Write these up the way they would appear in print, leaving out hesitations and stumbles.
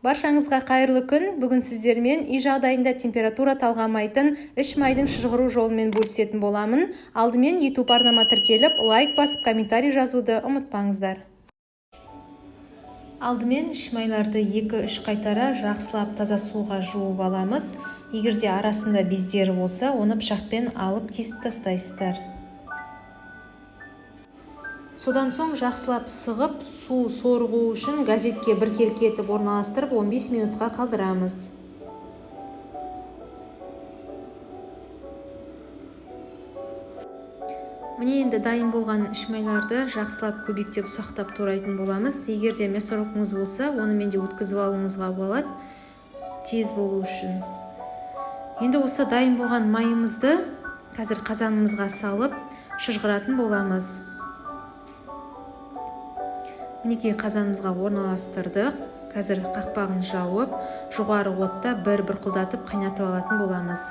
Баршаңызға қайырлы күн. Бүгін сіздермен үй жағдайында температура талғамайтын іш майдың шыжғыру жолымен бөлісетін боламын. Алдымен YouTube арнама тіркеліп, лайк басып, комментарий жазуды ұмытпаңыздар. Алдымен іш майларды 2-3 қайтара жақсылап таза суға жуып аламыз. Егер де арасында бездері болса, оны пышақпен алып кесіп тастайсыздар. Содан соң жақсылап сығып, су сорғу үшін газетке біркелкі етіп орналастырып 15 минутқа қалдырамыз. Міне енді дайын болған іш майларды жақсылап көбектеп ұсақтап турайтын боламыз. Егер де мясорубкаңыз болса, онымен де өткізіп алуыңызға болады, тез болу үшін. Енді осы дайын болған майымызды қазір қазанымызға салып шыжғыратын боламыз. Мінекей қазанымызға орналастырдық. Қазір қақпағын жауып, жоғары отта бір бұрқылдатып қайнатып алатын боламыз.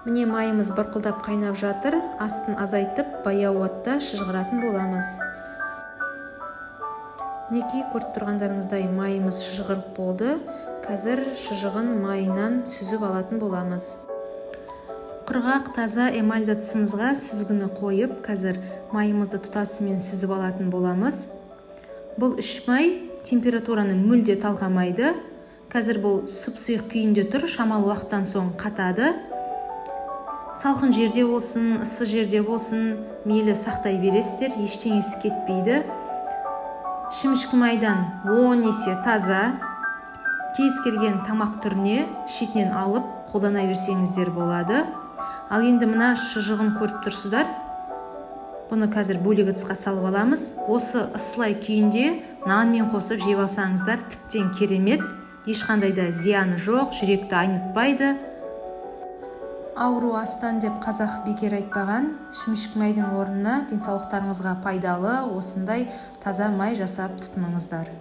Міне майымыз бұрқылдап қайнап жатыр. Астын азайтып, баяу отта шыжғыратын боламыз. Мінекей көріп тұрғандарыңыздай майымыз шыжғырып болды. Қазір шыжығын майынан сүзіп алатын боламыз. Құрғақ таза эмаль ыдысымызға сүзгіні қойып, қазір майымызды тұтасымен сүзіп алатын боламыз. Бұл іш май температураны мүлде талғамайды. Қазір бұл сұп-сұйық күйінде тұр, шамалы уақыттан соң қатады. Салқын жерде болсын, ыссы жерде болсын, мейлі сақтай бересіздер, ештеңесі кетпейді. Шімішкі майдан 10 есе таза. Кез келген тамақ түріне шетінен алып қолдана берсеңіздер болады. Ал енді мына шыжығын көріп тұрсыздар. Бұны қазір бөлек ыдысқа салып аламыз. Осы ысылай күйінде нанмен қосып жеп алсаңыздар тіптен керемет. Ешқандай да зияны жоқ, жүректі айнытпайды. Ауру астан деп қазақ бекер айтпаған. Шімішік майдың орнына денсаулықтарыңызға пайдалы осындай таза май жасап тұтыныңыздар.